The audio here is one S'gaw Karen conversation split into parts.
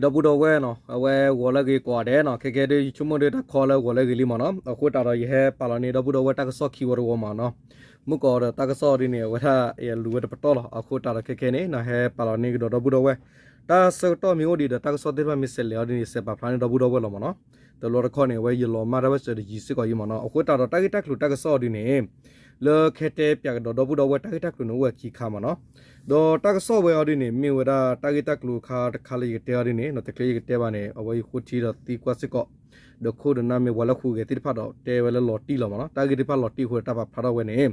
ဒီပုၢ်ဒီဝဲၢ်နီၤ အဝဲဂီၤလၢအဂ့ၤကိးဂၤဒဲးနီၤ, ခဲကဲဒ်ယဆိကမိၣ်ဒီးတၢ်ခီလၢဂီၤလၢအဂ့ၤလံမ့ၢ်နီၤ, အဃိသတးဒီးယဟဲပာ်လီၤန့ၢ်ဒီပုၢ်ဒီဝဲၢ်တၢ်ကစီၣ်ခံဝီတဝီမ့ၢ်နီၤ, မုၢ်ကီးဒီးတၢ်ကစီၣ်ဒ်န့ၣ် အဝဲဒၣ်လူၤဝဲတပတီၢ်လီၤ, အဃိသတးဒီးခဲကဲန့ၣ် ဟဲပာ်လီၤန့ၢ်ကဒီးဒီပုၢ်ဒီဝဲၢ်, တၢ်ဆၢကတီၢ်မ့ၢ်အိၣ်ဒံးဒီးတၢ်ကစီၣ်သ့ၣ်တဖၣ်မ့ၢ်ဆဲးလဲၤအီၤဒ်န့ၣ် ယစဲးပာ်ဖျါန့ၢ်ဒီပုၢ်ဒီဝဲၢ်လီၤမ့ၢ်နီၤ, တဘျီတခီၣ်န့ၣ် အဝဲယလီၤမၢ်တၢ်ဘၣ်စၢၤတယံၤစ့ၢ်ကီးအံၤမ့ၢ်နီၤ, အဃိသတးဒီးတၢ်ဂ့ၢ်တၢ်ကျိၤတၢ်ကစီၣ်အီၤဒ်န့ၣ် လၢခဲတဲပၠးကဒီးဒီပုၢ်ဒီဝဲၢ်တၢ်ဂ့ၢ်တၢ်ကျိၤန့ၣ်အိၣ်ဝဲခံခါမ့ၢ်နီၤ, ဒီးတၢ်ကစီၣ်ဝဲအီၤဒ်န့ၣ် မ့ၢ်ဝဲဒၣ်တၢ်ဂ့ၢ်တၢ်ကျိၤအခါတခါလၢယကတဲအီၤဒ်န့ၣ် တချုးယကတဲဘၣ်န့ၣ် အဝဲယဃိထံဒီးသံကွၢ်စ့ၢ်ကီး, ဒီးခိၣ်ဒီးနၢ်မ့ၢ်ပှၤလၢဃုဂဲၤသ့ၣ်တဖၣ်ဒီးတဲဝဲလၢလီၤတံၢ်လီၤမ့ၢ်နီၤ, တၢ်ဂ့ၢ်သ့ၣ်တဖၣ်လီၤတံၢ်အဃိဒီးတၢ်ပာ်ဖျါထီၣ်ဝဲန့ၣ်,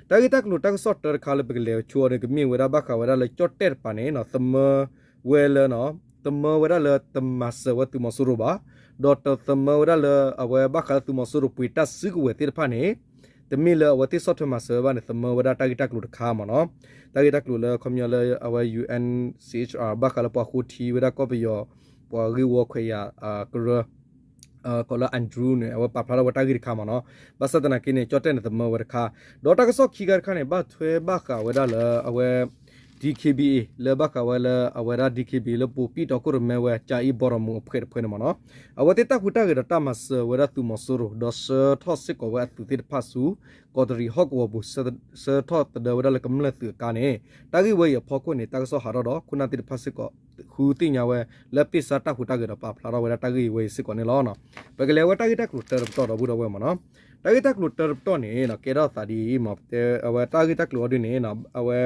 တၢ်ဂ့ၢ်တၢ်ကျိၤတၢ်ကစီၣ်တၢတခါလၢပကလဲၤဆိအီၤန့ၣ် ကမ့ၢ်ဝဲဒၣ်ဘၣ်ဃးဝဲဒၣ်လၢကၠီၣ်တဲၣ်တပၤန့ၣ် သမၢဝဲလၢ သမၢဝဲဒၣ်လၢတမၤစၢၤဝဲသုးမီၤစိရိၤဘၣ်, ဒီးတသမၢဝဲဒၣ်လၢအဝဲဘၣ်ဃးလၢသုးမီၤစိရိၤပှ့ၤတၢ်စုကဝဲၤသ့ၣ်တဖၣ်န့ၣ်, တမ့ၢ်လၢအဝဲသ့ၣ်ဆီၣ်ထွဲမၤစၢၤဝဲဘၣ်န့ၣ် သမၢဝဲဒၣ်တၢ်ဂ့ၢ်တၢ်ကျိၤတခါမ့ၢ်နီၤ, တၢ်ဂ့ၢ်တၢ်ကျိၤလၢခီပညီလၢအဝဲ ယူၣ်အၣ် ဘၣ်ဃးလၢပှၤဃိထံ ဝဲဒၣ်ကီၢ်ပယီၤ ပှၤဂ့ၢ်ဝီခွဲးယာ်ကရၢ ကိးလၢ Andrew န့ၣ် အဝဲပာ်ဖျါထီၣ်ဝဲတၢ်ဂ့ၢ်တခါမ့ၢ်နီၤ, ဘၣ်ဆၣ်သနာ်က့န့ၣ် ကၠီၣ်တဲၣ်န့ၣ်သမၢဝဲတခါ, ဒီးတၢ်ကစီၣ်ခံခါတခါန့ၣ် ဘၣ်ထွဲဘၣ်ဃးဝဲဒၣ်လၢအဝဲ DKBA လၢဘၣ်ဃးဝဲလၢအဝဲဒၣ် DKBA လၢပူၤပံၣ်တီခိၣ်ရိၣ်မဲဝဲ ကၠၤအံၣ်ဘီရီမူးအဖှဲးတဖှဲးန့ၣ်မ့ၢ်နီၤ, အဝဲသ့ၣ်တၢ်ဟူးတၢ်ဂဲၤဒီးတၢ်မၤစၢၤဝဲဒၣ်သုးမီၤစိရိၤ ဒီးဆှၢထီၣ်စ့ၢ်ကီးဝဲအသုးသ့ၣ်တဖၣ်ဆူ ကီးတရံးဟီၣ်ကဝီၤပူၤ ဆှၢထီၣ်သဒၢဝဲဒၣ်လၢကမျၢၢ်သုးအကါန့ၣ်, တၢ်ဂ့ၢ်ဝဲအံၤအဖီခိၣ်န့ၣ် တၢ်ကစီၣ်ဟးထီၣ်ဒီး ခိၣ်နၢ်သ့ၣ်တဖၣ်စ့ၢ်ကီး ဃုသ့ၣ်ညါဝဲ လၢပ့ၢ်ဆါတၢ်ဟူးတၢ်ဂဲၤဒီးပာ်ဖျါထီၣ်ဝဲဒၣ်တၢ်ဂ့ၢ်ဝဲအံၤစ့ၢ်ကီးန့ၣ်လီၤ. ပကလဲၤဝဲတၢ်ဂ့ၢ်တၢ်ကျိၤတၢတပတီၢ်ဒီပုၢ်ဒီဝဲၢ်မ့ၢ်နီၤ, တၢ်ဂ့ၢ်တၢ်ကျိၤတၢတပတီၢ်န့ၣ် ကဲထီၣ်သးဒ်အံၤမ့ၢ်, အဝဲတၢ်ဂ့ၢ်တၢ်ကျိၤအီၤဒ်န့ၣ် အဝဲ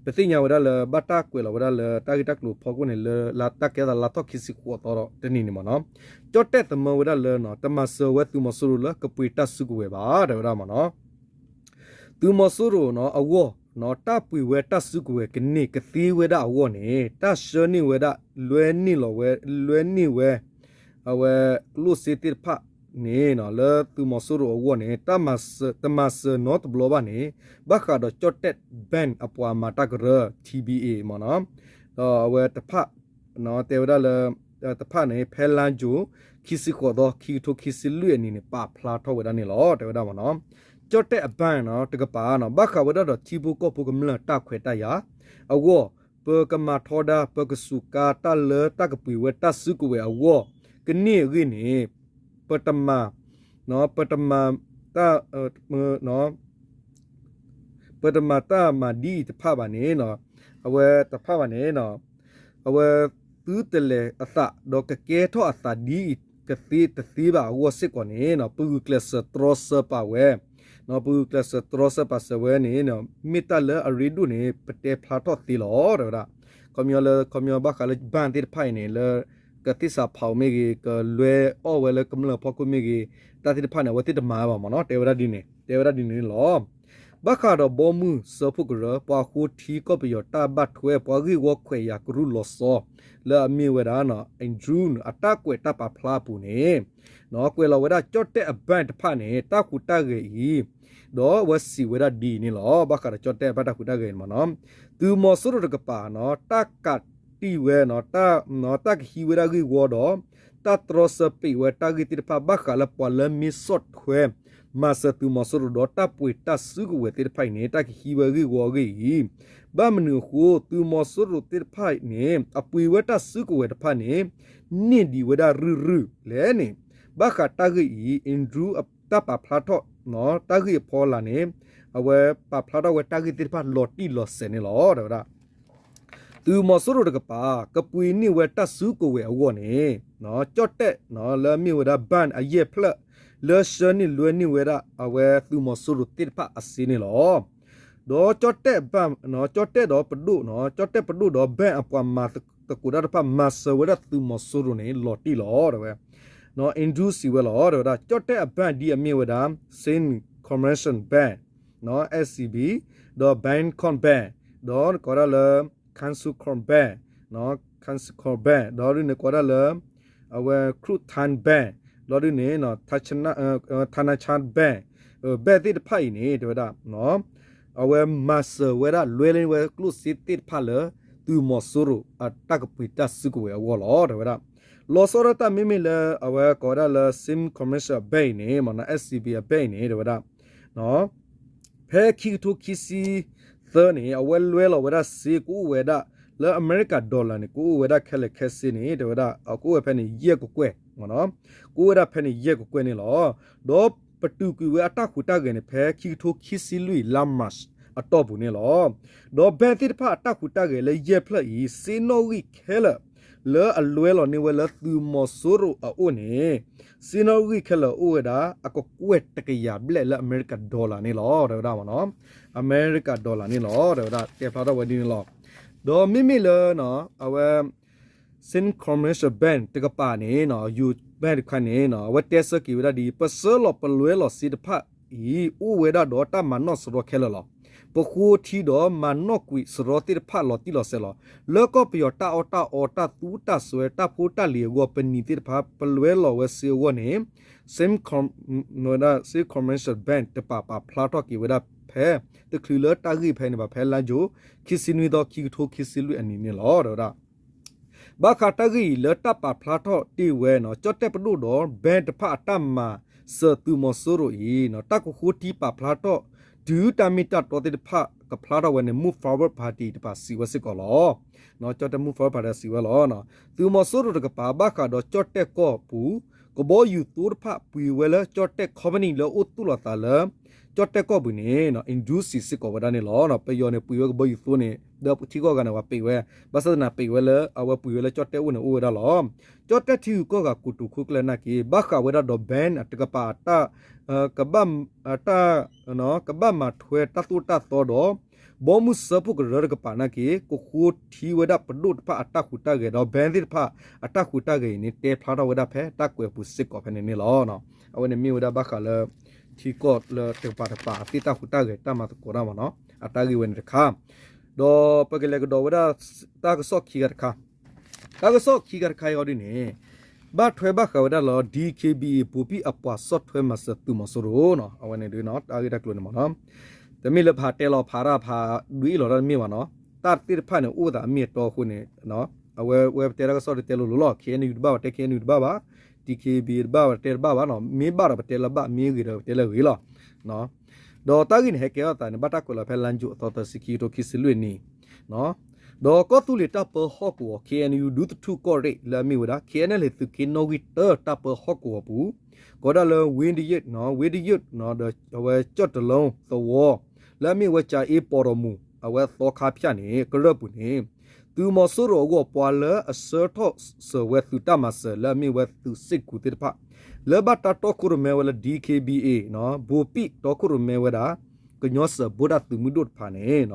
ပသ့ၣ်ညါဝဲဒၣ်လၢ ဘၣ်တၢ်ကွဲးလီၤဝဲဒၣ်လၢတၢ်ဂ့ၢ်တၢ်ကျိၤဖီခိၣ်န့ၣ် လၢတၢ်ကဲထီၣ်သးလါထီၣ်ခံဆံဃိးသီဒီးတနံၤန့ၣ်မ့ၢ်နီၤ, ကၠီၣ်တဲၣ်သမၢဝဲဒၣ်လၢ တမၤစၢၤဝဲသုးမီၤစိရိၤလၢကပှ့ၤတၢ်စုကဝဲၤဘၣ် တဲဝဲဒၣ်မ့ၢ်နီၤ, သုးမီၤစိရိၤအဂီၢ် တၢ်ပှ့ၤဝဲတၢ်စုကဝဲၤကန့ၢ်ကသ့ဝဲဒၣ်အဂီၢ်န့ၣ် တၢ်ဆှၢန့ၢ်ဝဲဒၣ် လွဲန့ၢ်လီၤဝဲ လွဲန့ၢ်ဝဲ အဝဲ ကျိၣ်စ့သ့ၣ်တဖၣ်န့ၣ် လၢသုးမီၤစိရိၤအဂီၢ်န့ၣ် တမၤစၢၤနီတဘျီဘၣ်န့ၣ် ဘၣ်ဃးဒီးကၠီၣ်တဲၣ် Bank အပှၤမၤတၢ်ကရၢ T B A မ့ၢ်နီၤ, ဒီးအဝဲတဖၣ် တဲဝဲဒၣ်လၢ တဖၣ်န့ၣ် ဖဲလါယူၤ ခံဆံဃိးသီ ခံကထိခံဆံလွံၢ်အနံၤန့ၣ် ပာ်ဖျါထီၣ်ဝဲဒၣ်န့ၣ်လီၤ တဲဝဲဒၣ်မ့ၢ်နီၤ, ကၠီၣ်တဲၣ်အ Bank တကပၤ ဘၣ်ဃးဝဲဒၣ်ဒီးထံဖိကီၢ်ဖိကမျၢၢ်တၢ်ခွဲးတၢ်ယာ်အဂီၢ် ပကမၤထီဒါ ပကစူးကါတၢ်လၢတၢ်ကပှ့ၤဝဲတၢ်စုကဝဲၤအဂီၢ် ကန့ၢ်အဂ့ၢ်န့ၣ် ပတမၤ ပတမၤတၢ် ပတမၤတၢ်မၤဒ်အံၤတဖၣ်ဘၣ်န့ၣ် အဝဲတဖၣ်ဘၣ်န့ၣ် အဝဲသုတလဲၤအသး ဒီးကကဲထီၣ်အသးဒ်အံၤ ကသ့တသ့ဘၣ်အဂီၢ်စ့ၢ်ကီးန့ၣ် ပဂုာ်ကျဲးစၢးတြီဆၢပာ်ဝဲ ပဂုာ်ကျဲးစၢးတြီဆၢပာ်စၢၤဝဲန့ၣ် မ့ၢ်တၢ်လၢအရ့ဒိၣ်န့ၣ် ပတဲဖျါထီၣ်သ့လီၤ တဲဝဲဒၣ်, ခီပညီလၢ ခီပညီဘၣ်ဃးလၢ Bank သ့ၣ်တဖၣ်အံၤန့ၣ် လၢ ကသ့ၣ်စးဖးအီၤမ့ၢ်ဂ့ၤ ကလွဲအီၣ်ဝဲလၢကမျၢၢ်ဖီခိၣ်မ့ၢ်ဂ့ၤ တၢ်သ့ၣ်တဖၣ်န့ၣ် အဝဲသ့ၣ်တမၤဘၣ်မ့ၢ်နီၤ တဲဝဲဒၣ်ဒ်န့ၣ် တဲဝဲဒၣ်ဒ်န့ၣ်လီၤ. ဘၣ်ဃးဒီးဘီမုၢ်စၢဖှိၣ်ကရၢ ပှၤဃိထံကီၢ်ပယီၤတၢ်ဘၣ်ထွဲ ပှၤဂ့ၢ်ဝီခွဲးယာ်ကရူၢ်လီၤဆီ လၢအမ့ၢ်ဝဲဒၣ် Andrew အတၢ်ကွဲးတၢ်ပာ်ဖျါအပူၤန့ၣ် ကွဲးလီၤဝဲဒၣ် ကၠီၣ်တဲၣ်အ Bank တဖၣ်န့ၣ် တၢ်ဟူးတၢ်ဂဲၤအံၤ ဒီးအဝဲစံးဝဲဒၣ်ဒ်အံၤန့ၣ်လီၤ. ဘၣ်ဃးဒီးကၠီၣ်တဲၣ်အ Bank တၢ်ဟူးတၢ်ဂဲၤန့ၣ်မ့ၢ်နီၤ သုးမီၤစိရိၤတကပၤနီၤ တၢ်ကးတံာ်ဝဲ တၢ်ကဟံးဝဲဒၣ်ဂ့ၢ်ဝီဒီး တၢ်တြီဆၢပ့းဝဲတၢ်ဂ့ၢ်သ့ၣ်တဖၣ် ဘၣ်ဃးလၢပှၤလၢမ့ၢ်ဆီၣ်ထွဲ မၤစၢၤသုးမီၤစိရိၤဒီးတၢ်ပှ့ၤတၢ်စုကဝဲၤသ့ၣ်တဖၣ်အံၤန့ၣ် တၢ်ကဟံးဝဲဂ့ၢ်ဝီအဂ့ၢ်အံၤ ဘၣ်မနုၤအဃိ သုးမီၤစိရိၤသ့ၣ်တဖၣ်အံၤန့ၣ် အပှ့ၤဝဲတၢ်စုကဝဲၤတဖၣ်န့ၣ် န့ၢ်ဒံးဝဲဒၣ်ရုၢ်ရုၢ်လဲၣ်န့ၣ် ဘၣ်ဃးတၢ်ဂ့ၢ်အံၤ Andrew တၢ်ပာ်ဖျါထီၣ် တၢ်ဂ့ၢ်အဖီလာ်န့ၣ် အဝဲပာ်ဖျါထီၣ်ဝဲတၢ်ဂ့ၢ်သ့ၣ်တဖၣ်လီၤတံၢ်လီၤဆဲးန့ၣ်လီၤ တဲဝဲဒၣ် သုးမီၤစိရိၤတကပၤ ကပှ့ၤန့ၢ်ဝဲတၢ်စုကဝဲၤအဂီၢ်န့ၣ် ကၠီၣ်တဲၣ်လၢအမ့ၢ်ဝဲဒၣ် Bank အယဲၢ်ဖျၢၣ် လၢဆှၢန့ၢ်လွဲန့ၢ်ဝဲဒၣ်အဝဲသုးမီၤစိရိၤသ့ၣ်တဖၣ်အစ့န့ၣ်လီၤ. ဒီးကၠီၣ်တဲၣ် ကၠီၣ်တဲၣ်ဒီးပဒိၣ် ကၠီၣ်တဲၣ်ပဒိၣ်ဒီး Bank အပှၤမၤသကိးတၢ်တဖၣ် မၤစၢၤဝဲဒၣ်သုးမီၤစိရိၤန့ၣ် လီၤတံၢ်လီၤ တဲဝဲ Andrew စံးဝဲလီၤ တဲဝဲဒၣ် ကၠီၣ်တဲၣ်အ Bank ဒ်အမ့ၢ်ဝဲဒ�ى ဒီး Bank ဒီး Bank ဒီးကိးဝဲဒၣ်လၢ Thanachart Bank, Thanachart Bank ဒီးဒ်န့ၣ်ကိးဝဲဒၣ်လၢ အဝဲ Krupp Thai Bank ဒီးဒ်န့ၣ် Thanachart Bank, Bank သ့ၣ်တဖၣ်အံၤန့ၣ် တဲဝဲဒၣ် အဝဲမၤစၢၤဝဲဒၣ်လွဲလၢဝဲကျိၣ်စ့သ့ၣ်တဖၣ်လၢ သုးမီၤစိရိၤအတၢ်ကပှ့ၤတၢ်စုကဝဲၤအဂီၢ်လီၤ တဲဝဲဒၣ်. လီၤဆီဒၣ်တၢ်မ့မ့ၢ်လၢအဝဲကိးဝဲဒၣ်လၢ Thanachart Bank အံၤန့ၣ် မ့ၢ်နီၤ SCB အ bank အံၤန့ၣ် တဲဝဲဒၣ် ဖဲခံကထိခံဆံသၢန့ၣ် အဝဲလွဲလီၤဝဲဒၣ်စ့ကအိၣ်ဝဲဒၣ် လၢအမဲရကၤ dollar န့ၣ် ကအိၣ်ဝဲဒၣ်ခဲလၢာ်ခဲဆ့န့ၣ် တဲဝဲဒၣ် ကအိၣ်ဝဲဖဲန့ၣ် ယဲၢ်ကကွဲၢ်, ကအိၣ်ဝဲဒၣ်ဖဲန့ၣ် ယဲၢ်ကကွဲၢ်န့ၣ်လီၤ. ဒီးပတုာ်ကွံာ်ဝဲအတၢ်ဟူးတၢ်ဂဲၤန့ၣ် ဖဲခံကထိခံဆံလွံၢ် လါ March အတီၢ်ပူၤန့ၣ်လီၤ. ဒီး bank သ့ၣ်တဖၣ်အတၢ်ဟူးတၢ်ဂဲၤလၢယဲၢ်ဖျၢၣ်အံၤ စ့နီၣ်ဂံၢ်ခဲလၢာ် လၢအလွဲလီၤန့ၢ်ဝဲလၢသုးမီၤစိရိၤအအိၣ်န့ၣ် စ့နီၣ်ဂံၢ်ခဲလၢာ်အိၣ်ဝဲဒၣ် အကကွဲၢ်တကယၤဘျဲၣ်လၢအမဲရကၤ dollar န့ၣ်လီၤ တဲဝဲဒၣ်မ့ၢ်နီၤ. အမဲရကၤ dollar န့ၣ်လီၤ တဲဝဲဒၣ် တဲဖျါထီၣ်ဝဲဒ်န့ၣ်လီၤ. ဒီးမ့မ့ၢ်လၢ အဝဲ Singapore Commercial Bank တကပၤန့ၣ် ယိၤ bank တခါန့ၣ် အဝဲတဲဆၢက့ၤဝဲဒၣ်ဒ်အံၤ ပဆှၢလီၤပလွဲလီၤစ့တဖၣ်အံၤ အိၣ်ဝဲဒၣ်ဒီးတၢ်မၤနီၣ်စရီခဲလၢာ်လီၤ. ပဃိထံဒီးမၤနီၣ်ကွံာ်စရီသ့ၣ်တဖၣ်လီၤတံၢ်လီၤဆဲးလီၤ. လၢကီၢ်ပယီၤတၢ်အီၣ်တၢ်အီတၢ်သူတၢ်စွဲတၢ်ဖိတၢ်လံၤအဂီၢ် ပနံၤသ့ၣ်တဖၣ် ပလွဲလီၤဝဲစ့အဂီၢ်န့ၣ် Singapore Commercial Bank တကပၤပာ်ဖျါထီၣ်က့ၤဝဲဒၣ်ဖဲ တချုးလၢတၢ်ဂ့ၢ်ဖဲန့ၣ်ဘၣ် ဖဲလါယူၤ ခံဆံနွံသီ ခံကထိခံဆံလွံၢ်အနံၤန့ၣ်လီၤ တဲဝဲဒၣ်. ဘၣ်ဃးတၢ်ဂ့ၢ်အံၤလၢတၢ်ပာ်ဖျါထီၣ်တ့ၢ်ဝဲ ကၠီၣ်တဲၣ်ပဒိၣ်ဒီး bank တဖၣ်အတၢ်မၤစၢၤသုးမီၤစိရိၤအံၤ တၢ်ကဃိထံပာ်ဖျါထီၣ် တုၤတၢ်မ့ၢ်တၢ်တီသ့ၣ်တဖၣ်ကဖျါထီၣ်ဝဲန့ၣ် Move Forward Party တကပၤစံးဝဲစ့ၢ်ကီးလီၤ. ကၠီၣ်တဲၣ် Move Forward Party စံးဝဲလီၤ. သုးမီၤစိရိၤတကပၤ ဘၣ်ဃးဒီးကၠီၣ်တဲၣ်ကီၢ်ပူၤ ကဘီယူၤသိတဖၣ်ပှ့ၤဝဲလၢကၠီၣ်တဲၣ် company လၢအိၣ်သူၣ်လီၤသးလၢ ကၠီၣ်တဲၣ်ကီၢ်ပူၤန့ၣ် အ့ဒူစံးစ့ၢ်ကီးဝဲဒၣ်န့ၣ်လီၤ. ပယီၤန့ၣ် ပှ့ၤဝဲကဘီယူၤသိန့ၣ် ဒီးထံကီၢ်ဂၤန့ၣ် ပှၤပ့ၤဝဲ ဘၣ်ဆၣ်သနာ်ပ့ၤဝဲလၢ အဝဲပှ့ၤဝဲလၢကၠီၣ်တဲၣ်အိၣ်န့ၣ်အိၣ်ဝဲဒၣ်လီၤ. ကၠီၣ်တဲၣ်ထံဂုၤကီၢ်ဂၤကိတိာ်ခိၣ်ကျၢၢ်နာ်က့ ဘၣ်ဃးဝဲဒၣ်ဒီး bank တကပၤအတၢ် ကဘၣ် တၢ် ကဘၣ်မၤထွဲတၢ်သိၣ်တၢ်သီဒီး ဘီမုၢ်စၢဖှိၣ်ကရၢတကပၤနာ်က့ ကဃိထံဝဲဒၣ်ပဒိၣ်တဖၣ်အတၢ်ဟူးတၢ်ဂဲၤဒီး bank သ့ၣ်တဖၣ်အတၢ်ဟူးတၢ်ဂဲၤအံၤန့ၣ် တဲဖျါထီၣ်ဝဲဒၣ်ဖဲတၢ်ကွဲးအပူၤစ့ၢ်ကီးဖဲန့ၣ်န့ၣ်လီၤ. အဝဲန့ၣ်မ့ၢ်ဝဲဒၣ်ဘၣ်ဃးလၢ ထံကီၢ်လၢတကပၤတကပၤအသ့ၣ်တၢ်ဟူးတၢ်ဂဲၤတၢ်မၤသကိးတၢ်မ့ၢ်နီၤ အတၢ်ဂ့ၢ်ဝဲန့ၣ်တခါ ဒီးပကလဲၤကဒီးဝဲဒၣ် တၢ်ကစီၣ်ခံဂၤတခါ တၢ်ကစီၣ်ခံဂၤတခါအံၤဒ်န့ၣ် ဘၣ်ထွဲဘၣ်ဃးဝဲဒၣ်လၢ DKBA ဘိးဘံၣ်အပှၤဆီၣ်ထွဲမၤစၢၤသုးမီၤစိရိၤနီၤ အဝဲန့ၣ်ဒ် တၢ်ဂ့ၢ်တၢ်ကျိၤန့ၣ်မ့ၢ်နီၤ တမ့ၢ်လၢဖးတဲလီၤဖးတၢ်ဖးဒွံအ့ၣ်လီၤတၢ်တမ့ၢ်ဘၣ်နီၤ တၢ်သ့ၣ်တဖၣ်န့ၣ် အိၣ်သးအမ့ၢ်အတီအဃိန့ၣ် အဝဲဝဲပတဲတၢ်ကစီၣ်တတဲလိၤလိၤလီၤ KNU တဘၣ်ဘၣ် တဲ KNU တဘၣ်ဘၣ် DKBA တဘၣ်ဘၣ် တဲတဘၣ်ဘၣ်နီၤ မ့ၢ်ဘၣ်ဒီးပတဲလၢဘၣ် မ့ၢ်ဂ့ၤဒီးပတဲလၢဂ့ၤလီၤ ဒီးတၢ်ဂ့ၢ်န့ၣ် ဟဲကဲထီၣ်သးန့ၣ် ဘၣ်တၢ်ကွဲးလီၤဖဲလါယူၤအသီသၢဆံခံကထိခံဆံလွံၢ်နံၣ် ဒီးကီၢ်သူလ့ၤတၢ်ပၢဟီၣ်ကဝီၤ KNU ဒူသထူၣ်ကီၢ်ရ့ၣ် လၢအမ့ၢ်ဝဲဒၣ် KNLA သုးက့နီၣ်ဂံၢ်တၢတၢ်ပၢဟီၣ်ကဝီၤပူၤ ကီးဒၣ်လၢ ဝ့တယုၢ် ဝ့တယုၢ် ဒီးအဝဲကၠီၣ်တလီသဝီ လၢအမ့ၢ်ဝဲကၠၤအ့ပီၤဒီးမူး အဝဲသီခါဖၠၣ်န့ၣ် ကရၢၢ်ပူၤန့ၣ် သုးမီၤစိရိၤအဂီၢ် ပှၤလၢအဆှၢထီၣ်စၢၤဝဲသုးတၢ်မၤစၢၤ လၢအမ့ၢ်ဝဲသုးစ့ၣ်ကူၤသ့ၣ်တဖၣ် လၢဘၣ်တၢ်တီခိၣ်ရိၣ်မဲဝဲလၢ DKBA ဘိးဘံၣ်တီခိၣ်ရိၣ်မဲဝဲဒၣ် ကညီစၢၤဘိတၢ်သုးမုၢ်ဒိၣ်တဖၣ်န့ၣ်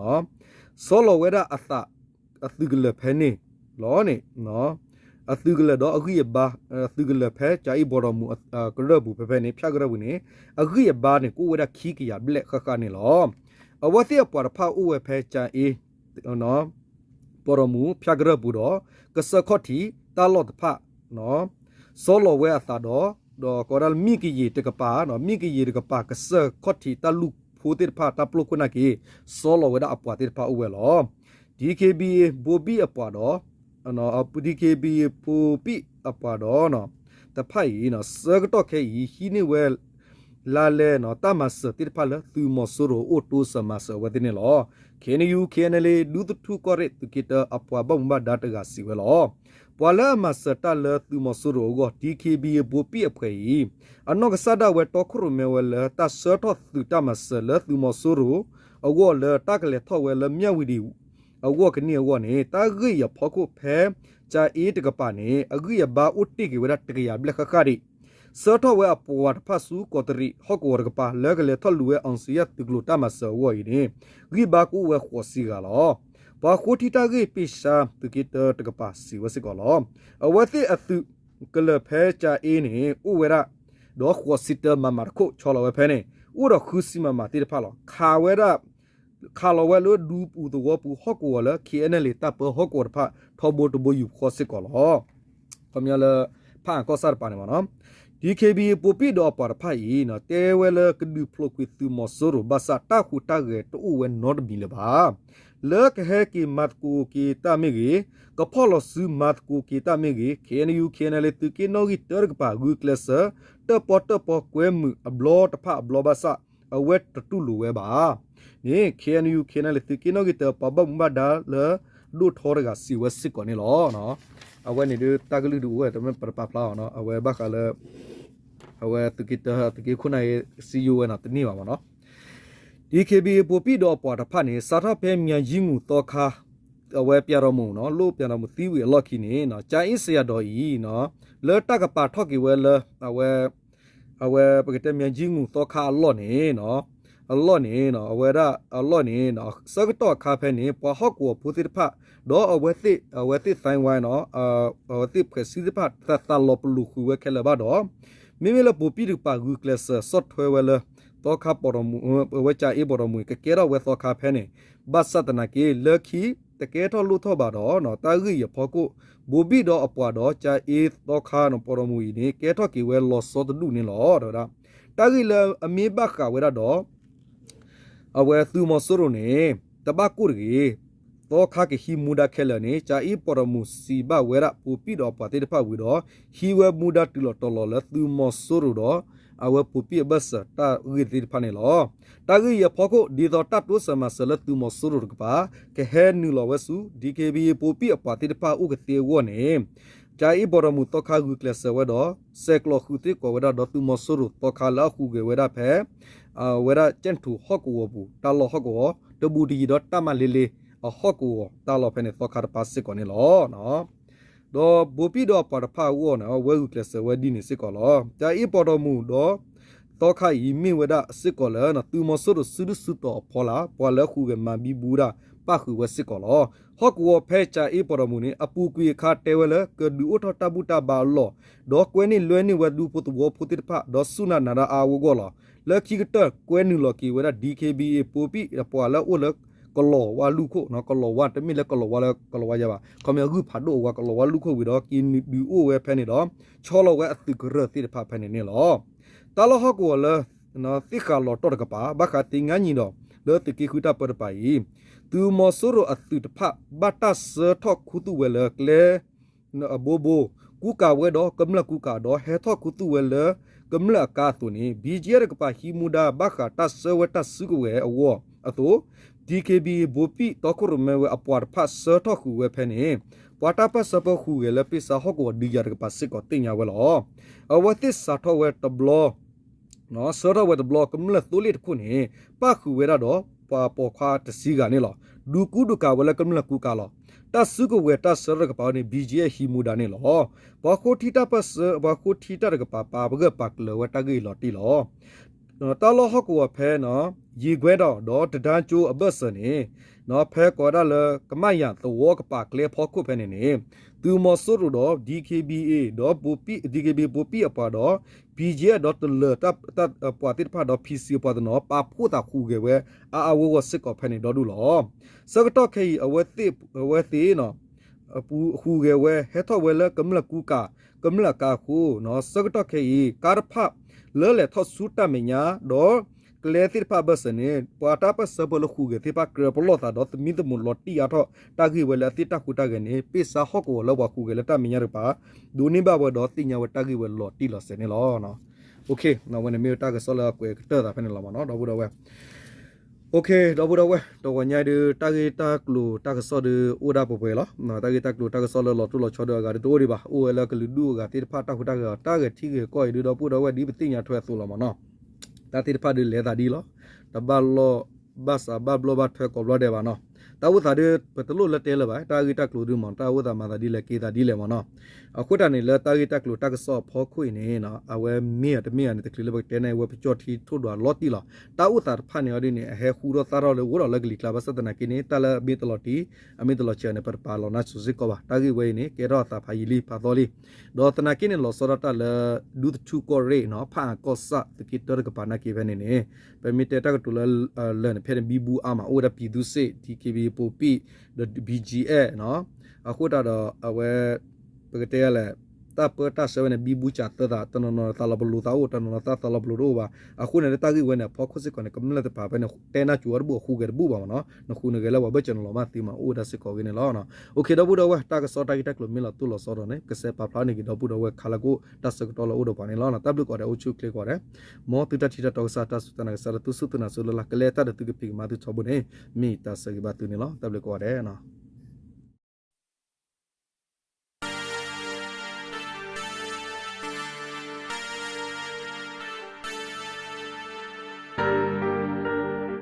ဆီလီၤဝဲဒၣ်အသး အသုးကလၢၤဖဲန့ၣ်လီၤန့ၣ် အသုးကလၢၤဒီးအဂံၢ်အဘါ အသုးကလၢၤဖဲကၠၤအ့ပီၤဒီးမူး ကရၢၢ်ပူၤဖဲဖဲန့ၣ် ဖၠၣ်ကရၢၢ်ပူၤန့ၣ် အဂံၢ်အဘါန့ၣ် ကအိၣ်ဝဲဒၣ်ခံကယၤဘျဲၣ်ဃၣ်ဃၣ်န့ၣ်လီၤ. အဝဲသ့ၣ်အပှၤတဖၣ်အိၣ်ဝဲဖဲကၠၤအ့ ပီၤဒီးမူး ဖၠၣ်ကရၢၢ်ပူၤဒီး ကစၢၢ်ခီၣ်ထံးတၢ်လီၢ်တဖၣ် ဆီလီၤဝဲအသးဒီး ဒီးကီးဒၣ်လၢမ့ၢ်ကယံာ်တကပၤ မ့ၢ်ကယံာ်တကပၤ ကစၢၢ်ခီၣ်ထံးတၢ်လူၢ်ဖိသ့ၣ်တဖၣ် တၢ်ပျိခိၣ်နာ်က့ ဆီလီၤဝဲဒၣ်အပှၤသ့ၣ်တဖၣ်အိၣ်ဝဲလီၤ. DKBA ဘိးဘံၣ်အပှၤဒီး DKBA ဘိးဘံၣ်အပှၤဒီး တဖၣ်အံၤ ဆၢကတီၢ်ခဲအံၤ ဟံးန့ၢ်ဝဲ လါလဲ တၢ်မၤစၢၤသ့ၣ်တဖၣ်လၢသုးမီၤစိရိၤအိၣ်တိစၢၤမၤစၢၤအဝဲသ့ၣ်န့ၣ်လီၤ. KNU KNLA ဒူသထူၣ်ကီၢ်ရ့ၣ်သုးက့တၢအပှၤဘၣ်မူဘၣ်ဒါတဂၤစံးဝဲလီၤ. ပှၤလၢအမၤစၢၤတၢ်လၢသုးမီၤစိရိၤအဂီၢ် DKBA ဘိးဘံၣ်အဖှဲးအံၤ အနီၢ်ကစၢ်ဒၣ်ဝဲတီခိၣ်ရိၣ်မဲဝဲလၢ တၢ်ဆှၢထီၣ်သုးတၢ်မၤစၢၤလၢသုးမီၤစိရိၤအဂီၢ်လၢတၢ်ကလဲၤထီၣ်ဝဲလၢ မြဝတီ အဂီၢ်ကန့ၢ်အဂီၢ်န့ၣ် တၢ်ဂ့ၢ်အံၤအဖီခိၣ်ဖဲ ကၠၤအ့တကပၤန့ၣ် အဂံၢ်အဘါအိၣ်တ့ၢ်က့ၤဝဲဒၣ်တကယၤဘျဲၣ်ဃၣ်ဃၣ်ဒံး ဆှၢထီၣ်ဝဲအပှၤတဖၣ်ဆူကီးတရံးဟီၣ်ကဝီၤတကပၤ လၢကလဲၤထီၣ်လူၤဝဲအီစံယၣ်သုးကျိၤတၢ်မၤစၢၤအဂီၢ်အံၤန့ၣ် ဂံၢ်ဘါကအိၣ်ဝဲဃိးဆံဂၤလီၤ. ပှၤဃိထံတၢ်ဂ့ၢ်ပ့ၢ်ဆါသုးက့တၢတကပၤစံးဝဲစ့ၢ်ကီးလီၤ. အဝဲသ့ၣ်အသုးကလၢၤဖဲကၠၤအ့န့ၣ် အိၣ်ဝဲဒၣ် ဒီးဃိးဆံတၢ မမ တခိၣ် ဆီလီၤဝဲဖဲန့ၣ် အိၣ်ဒီးဃုဆံ မမ သ့ၣ်တဖၣ်လီၤ. ခးဝဲဒၣ် ခးလီၤဝဲလၢဒူပူၤသဝီပူၤဟီၣ်ကဝီၤလၢ KNLA တၢ်ပၢဟီၣ်ကဝီၤတဖၣ် ထီဘိတဘိယူၢ်ဃီစ့ၢ်ကီးလီၤ. ခီပညီလၢ ဖးအၣ်ကီၢ်ဆၣ်တပၤန့ၣ်မ့ၢ်နီၤ DKBA ဘိးဘံၣ်ဒီးအပှၤတဖၣ်အံၤ တဲဝဲလၢကဒုးဖျိးကွံာ်သုးမီၤစိရိၤဘၣ်ဆၣ် တၢ်ဟူးတၢ်ဂဲၤတအိၣ်ဝဲနီတမံၤလၢၤဘၣ်. လၢကဟဲက့ၤမၤသကိးက့ၤတၢ်မ့ၢ်ဂ့ၤ, ကဖီၣ်လီၤစုမၤသကိးက့ၤတၢ်မ့ၢ်ဂ့ၤ, KNU KNLA သုးက့နီၣ်ဂံၢ်တၢတကပၤ ဂုာ်ကျဲးစၢး တၢၣ်ပီၣ်တၢၣ်ပီၣ်ကွဲမုာ်အဘျီတဖၣ်အဘျီဘၣ်ဆၣ် အဝဲတတူၢ်လိာ်ဝဲဘၣ်န့ၣ် KNU KNLA သုးက့နီၣ်ဂံၢ်တၢ ပှၤဘၣ်မူဘၣ်ဒါလၢ ဒိၣ်ထီတဂၤစံးဝဲစ့ၢ်ကီးန့ၣ်လီၤ. အဝဲန့ၣ်ဒုးတၢ်ကလုၢ်ဒုးအိၣ်ဝဲတမ့ၢ်ပတပာ်ဖျါအီၤနီၤ, အဝဲဘၣ်ဃးလၢ အဝဲသုးက့တၢ သုးက့ခိၣ်နၢ်အံၤ စံယိဝဲနီၤတန့ၢ်ဘၣ်မ့ၢ်နီၤ. ဒီး DKBA ဘိးဘံၣ်ဒီးအပှၤတဖၣ်န့ၣ် စးထီၣ်ဖဲမၠၤယံမူးသီခါ အဝဲပျဲဒီးမူးနီၤ လိၣ်ပျဲဒီးမူးသံဝံၤအလီၢ်ခံန့ၣ် ကၠၤအ့စယၤဒီးအံၤနီၤ လၢတၢ်ကပာ်ထီၣ်က့ၤဝဲလၢ အဝဲ အဝဲပကတဲမၠၤယံမူးသီခါအလီၢ်န့ၣ် အလီၢ်န့ၣ် အဝဲဒၣ်အလီၢ်န့ၣ် ဆၢကတီၢ်အခါဖဲန့ၣ် ပှၤဟီၣ်ကဝီၤဖိသ့ၣ်တဖၣ် ဒီးအဝဲသ့ၣ် အဝဲသ့ၣ်သဲဝဲနီၤ အဝဲသ့ၣ်ဖှဲးစံသ့ၣ်တဖၣ် သးလီၤပလိာ်ဃုာ်ဝဲခဲလၢာ်ဘၣ်ဒီး မ့မ့ၢ်လၢဘိးဘံၣ်တကပၤဂုာ်ကျဲးစၢးဆီၣ်ထွဲဝဲလၢ သီခါပီးဒီးမူး အဝဲကၠၤအ့ပီးဒီးမူး ကကဲထီၣ်ဝဲသီခါဖဲန့ၣ် ဘၣ်ဆၣ်သနာ်က့ လၢခံတကဲထီၣ်လိၣ်ထီၣ်ဘၣ်ဒီး တၢ်ဂ့ၢ်အံၤအဖီခိၣ် ဘိးဘံၣ်ဒီးအပှၤဒီးကၠၤအ့သီခါပီးဒီးမူးအံၤန့ၣ် ကဲထီၣ်က့ၤဝဲလီၤဆီတဒူၣ်န့ၣ်လီၤ တဲဝဲဒၣ်. တၢ်ဂ့ၢ်လၢအမ့ၢ်ဘၣ်ဃးဝဲဒၣ်ဒီး အဝဲသုးမီၤစိရိၤန့ၣ် တဘၣ်ကိၢ်တဂ့ၤ, သီခါကဟံးမူဒါခဲလၢာ်န့ၣ် ကၠၤအ့ပီးဒီးမူးစံးဘၣ်ဝဲဒၣ်ဘိးဘံၣ်ဒီးအပှၤသ့ၣ်တဖၣ်ဝံၤဒီး ဟံးဝဲမူဒါတုၤလီၤတီၤလီၤလၢသုးမီၤစိရိၤဒီး အဝဲဘိးဘံၣ်အဘၢၣ်စၢၤတၢ်ဂ့ၢ်သ့ၣ်တဖၣ်န့ၣ်လီၤ. တၢ်ဂ့ၢ်အံၤအဖီခိၣ် ဒ်သိးတၢ်တိစၢၤမၤစၢၤလၢသုးမီၤစိရိၤတကပၤ ကဟဲနုာ်လီၤဝဲဆူ DKBA ဘိးဘံၣ်အပှၤသ့ၣ်တဖၣ်အအိၣ်ကသ့အဂီၢ်န့ၣ် ကၠၤအ့ပီးဒီးမူးသီခါဂုာ်ကျဲးစၢးဝဲဒီး ဆဲးကျိးဃုာ်သ့ၣ်ကီးဝဲဒၣ်ဒီးသုးမီၤစိရိၤသီခါလၢအဟူးဂဲၤဝဲဒၣ်ဖဲ အဝဲဒၣ်ကၠဲၣ်ထူးဟီၣ်ကဝီၤပူၤ တၢ်လီၢ်ဟီၣ်ကဝီၤ တဘူးတယံၤဒီးတၢ်မၤလ့လ့ အဟီၣ်ကဝီၤတၢ်လီၢ်ဖဲန့ၣ်သီခါတပၤစ့ၢ်ကီးန့ၣ်လီၤ. ဒီးဘိးဘံၣ်ဒီးအပှၤတဖၣ်အဂီၢ်န့ၣ် အဝဲဂုာ်ကျဲးစၢးဝဲဒ်န့ၣ်စ့ၢ်ကီးလီၤ. ကၠၤအ့ပီးဒီးမူးဒီး သီခါအံၤမ့ၢ်ဝဲဒၣ်စ့ၢ်ကီးလၢ သုးမီၤစိရိၤစုဒုၣ်စုတီၤအဖီလာ် ပှၤလၢဟူးဂဲၤမၤဘံဘူဒၣ်ပၣ်ဃုာ်ဝဲစ့ၢ်ကီးလီၤ. ဟီၣ်ကဝီၤဖဲကၠၤအ့ပီးဒီးမူးန့ၣ် အပူၤကွံာ်အခါတဲဝဲလၢ ကဒုးအိၣ်ထီၣ်တၢ်ဘူၣ်တၢ်ဘါအလီၢ် ဒီးကွဲန့ၢ်လွဲန့ၢ်ဝဲဒူဖိသဝီဖိသ့ၣ်တဖၣ် ဒီးစူၢ်နာ်နာ်ဒၣ်အါအါဂီၢ်ဂီၢ်လီၤ. လၢခံကတၢၢ်ကွဲနုာ်လီၤက့ၤဝဲဒၣ် DKBA ဘိးဘံၣ်အပှၤလၢအအိၣ်လၢ ကလီၤဝါလူၢ်ခိၣ်, ကလီၤဝါ တမ့ၢ်လၢကလီၤဝါလၢကလီၤဝါယါဘၣ်, ခီမ့ၢ်အဂုၢ်ဖးဒိၣ်အဝဲ ကလီၤဝါလူၢ်ခိၣ်ဝံၤဒီး က့ၤနုာ်ဒုးအိၣ်ဝဲဖဲန့ၣ်ဒီး ဆီလီၤဝဲအသုးကရၢၢ်သ့ၣ်တဖၣ်ဖဲန့ၣ်န့ၣ်လီၤ. တၢ်လီၢ်ဟီၣ်ကဝီၤလၢ သ့ၣ်ဃးလီၤတီၢ်တကပၤ ဘၣ်ဃးတ့ၢ်ငါနံၤဒီး လၢသုးက့ဃုတၢ်ပၢတကပၤအံၤ သုးမီၤစိရိၤအသုးတဖၣ် ဘၣ်တၢ်ဆှၢထီၣ်ခူသူၣ်ဝဲလၢကျဲ အဘိဘိ ကူကၤဝဲဒီးကမျၢၢ်ကူကၤ ဒီးဟဲထီၣ်ခူသူၣ်ဝဲလၢကမျၢၢ်အကါအသိးန့ၣ် BGF တကပၤဟံးမူဒါဘၣ်ဃးတၢ်ဆှၢဝဲတၢ်စုကဝဲၤအဂီၢ်အသိး DKBA ဘိးဘံၣ်တီခိၣ်ရိၣ်မဲဝဲအပှၤတဖၣ်ဆှၢထီၣ်ဃုာ်ဝဲဖဲန့ၣ် ပှၤတၢ်ပၢၢ်ဆၢဖိဟူးဂဲၤလၢပ့ၢ်ဆါဟီၣ်ကဝီၤဒုးယၤတကပၤစ့ၢ်ကီးသ့ၣ်ညါဝဲလီၤ. အဝဲသ့ၣ်စးထီၣ်ဝဲတဘျီ ဆှၢထီၣ်ဝဲတဘျီ ကမျၢၢ်သိလ့ၣ်တခိၣ်န့ၣ် ပၣ်ဃုာ်ဝဲဒၣ်ဒီးပှၤပိာ်ခွါတဆံဂၤန့ၣ်လီၤ. ဒုးကူဒုးကၤဝဲလၢကမျၢၢ်ကူကၤလီၤ. တၢ်စုကဝဲၤတၢ်ဆှၢထီၣ်တကပၤန့ၣ် BGF ဟံးမူဒါန့ၣ်လီၤ. ပှၤဃိထံတၢ်ပၢၢ်ဆၢ ပှၤဃိထံတၢ်တကပၤ ပာ်ပဂၢၢ်ပာ်ကျၢၤဝဲတၢ်ဂ့ၢ်အံၤလီၤတံၢ်လီၤ. တၢ်လီၢ်ဟီၣ်ကဝီၤဖဲ ယ့ၤကွဲဒီး ဒီးတဒါကၠိအဘၢၣ်စၢၤန့ၣ် ဖဲကိးဝဲဒၣ်လၢ ကမၣ်ယၤသဝီကပၤကျဲဖီခိၣ်ဖဲန့ၣ်န့ၣ် သုးမီၤစိရိၤဒီး DKBA ဒီး DKBA ဘိးဘံၣ်အပှၤဒီး BGF ဒီးတလၢၤတၢ်ပှၤသ့ၣ်တဖၣ်ဒီး PC အပှၤတနီၤ ပာ်ဖှိၣ်သးဟူးဂဲၤဝဲ အါအါဂီၢ်ဂီၢ်စ့ၢ်ကီးဖဲန့ၣ်ဒီဒူၣ်လီၤ. ဆၢကတီၢ်ခဲအံၤ အဝဲသ့ၣ် အဝဲသ့ၣ် ဟူးဂဲၤဝဲ ဟဲထီၣ်ဝဲလၢကမျၢၢ်ကူကၤ ကမျၢၢ်အကါအဃိ ဆၢကတီၢ်ခဲအံၤ ကါတဖၣ် လၢလဲၤထီၣ်ဆူတၢ်မဲာ်ညါ ဒီးကျဲသ့ၣ်တဖၣ်အဘၢၣ်စၢၤန့ၣ် ပှၤတၢ်ပၢၢ်ဆၢဖိလၢဟူးဂဲၤသ့ၣ်တဖၣ် ကြၢးပလီၢ်သးဒီး သမံသမိးလီၤတံၢ်အါထီၣ်တၢ်ဂ့ၢ်ဝဲလၢအသ့ၣ်တၢ်ဟူးတၢ်ဂဲၤန့ၣ် ပ့ၢ်ဆါဟီၣ်ကဝီၤလၢပှၤဟူးဂဲၤလၢတၢ်မဲာ်ညါတကပၤ ဒိးန့ၢ်ဘၣ်ဝဲဒီးသ့ၣ်ညါဝဲတၢ်ဂ့ၢ်ဝဲလီၤတံၢ်လီၤဆဲးန့ၣ်လီၤ. အဝဲန့ၣ်မ့ၢ်ဝဲတၢ်ကစီၣ်လၢအကွဲးကတၢၢ်သးဖဲန့ၣ်လီၤမ့ၢ်နီၤ ဒီပုၢ်ဒီဝဲၢ် ဒီပုၢ်ဒီဝဲၢ် တဂီၤညါဒုး တၢ်ဂ့ၢ်တၢ်ကျိၤတၢ်ကစီၣ်ဒုးအိၣ်ဒၣ်ပှဲၤပှဲၤလီၤ. တၢ်ဂ့ၢ်တၢ်ကျိၤတၢ်ကစီၣ်လၢလီၤတိၢ်လီၤဆီဒုးအဂၤဒုးတအိၣ်ဒံးဘၣ်. အိၣ်ဝဲလၢကလုာ်ဒူၣ်အဂၤသ့ၣ်တဖၣ်တၢ်ဟူးတၢ်ဂဲၤအီၤ တၢ်ဂဲၤထံဂဲၤကီၢ်အံၤဒုး ဒီပုၢ်ဒီဝဲၢ်ဒ်ပသ့ၣ်ညါထွဲအသိးလီၤမ့ၢ်နီၤ တၢ်သ့ၣ်တဖၣ်ဒုးလဲၤသးဒ်လီၤ. တဘၣ်လီၢ်ဘၣ်စးဘၣ်ဘျီၣ်ဘၣ်ထွဲကိးဘျီဒဲးဘၣ်နီၤ. တၢ်အိၣ်သးဒုး ပတလိၣ်လၢတဲလၢၤဘၣ်. တၢ်ဂ့ၢ်တၢ်ကျိၤဒုးမ့ၢ် တၢ်အိၣ်သးမၤသးဒ်လဲၣ်က့ၤသးဒ်လဲၣ်မ့ၢ်နီၤ. အဃိတၢ်န့ၣ်လၢတၢ်ဂ့ၢ်တၢ်ကျိၤတၢ်ကစီၣ်အဖီခိၣ်အံၤန့ၣ် အဝဲမ့ၢ်အတမ့ၢ်အန့ၣ် တချုးလၢပကတဲန့ၣ် အဝဲပကၠီၣ်ထံထိၣ်ဒွးလီၤတံၢ်လီၤ. တၢ်အိၣ်သးတဖၣ်န့ၣ်အီၤဒ်န့ၣ် အဟဲဃူထီၣ်သၣ်ထီၣ်လၢအိၣ်ဒီးလၢကလံၤကျါ ဘၣ်ဆၣ်သနာ်က့န့ၣ် တၢ်လၢအမ့ၢ်တလီၤတံၢ် အမ့ၢ်တလီၤဆဲးန့ၣ် ပတပာ်လီၤနါစိၤစ့ၢ်ကီးဘၣ်. တၢ်ဂ့ၢ်ဝဲအံၤန့ၣ် ကဲထီၣ်အသးဖးယံာ်လံဖးသီလံ. ဒီးသနာ်က့န့ၣ် လီၤဆီဒၣ်တၢ်လၢ ဒူသထူကီၢ်ရ့ၣ်နီၤ ဖးအၣ်ကီၢ်ဆၣ် သုးက့တၢတကပၤနာ်က့ဖဲန့ၣ်န့ၣ် ပမ့ၢ်တဲတၢ်ကတိၤလၢ လၢာ်န့ၣ် ဖဲန့ၣ် ဘံဘူအါမး အိၣ်ဝဲဒၣ် ပြည်သူ့စစ် DKBA ဘိးဘံၣ် ဒီး ဘံၣ်ကၠံၣ်အဲၣ်နီၤ. အဃိတၢ်ဒီးအဝဲ ပကတဲလဲၣ် တၢ်ပၢတၢ်ဆှၢဝဲန့ၣ် ဘံဘူစၢ်သၢသး တနီၤနီၤသးလီၤပလိာ်သးအိၣ် တနီၤနီၤသးလီၤပလိာ်တအိၣ်ဘၣ်. အဃိန့ၣ် တၢ်ဂ့ၢ်ဝဲန့ၣ်အဖီခိၣ်စ့ၢ်ကီးန့ၣ် ကမျၢၢ်တဖၣ်ဖဲန့ၣ် တဲနၢ်စူၤဝဲတဘူၣ် အဟူးဂဲၤတဘူၣ်ဘၣ်မ့ၢ်နီၤ. နဟူးနဂဲၤလၢပှၤဘၢၣ်စၢၤနလီၤမၢ်သံမး အိၣ်ဝဲဒၣ်စ့ၢ်ကီးဂ့ၤန့ၣ်လီၤ. အိၣ်ခ့ ဒီပုၢ်ဒီဝဲၢ် တၢ်ကစီၣ်တၢ်ဂ့ၢ်တၢ်ကျိၤမ့ၢ်လီၤတိၢ်လီၤဆီဒီးန့ၣ် ကစဲးပာ်ဖျါန့ၢ်က့ၤဒီပုၢ်ဒီဝဲၢ်ခါလၢကအိၣ်တၢ်ဆၢကတီၢ်လၢအိၣ်ဒီးပှၤန့ၣ်လီၤ. တၢ်ဘျုးကိးဂၤဒဲး အိၣ်ဆူၣ်အိၣ်ချ့ကိးဂၤဒဲး မ်သုတၢ်ထံၣ်တၢ်တီကစၢ် တၢ်စူၢ်တၢ်နာ်ကစၢ်လၢသုစူၢ်သုနာ်ဆိလၢ်လၢ် ကလဲၤတၢ်ဒီးသုကဖံးကမၤသုထီဘိန့ၣ် မ့ၢ်တၢ်ဆၢဂ့ၤဘၣ်သုန့ၣ်လီၤ. တၢ်ဘျုးကိးဂၤဒဲး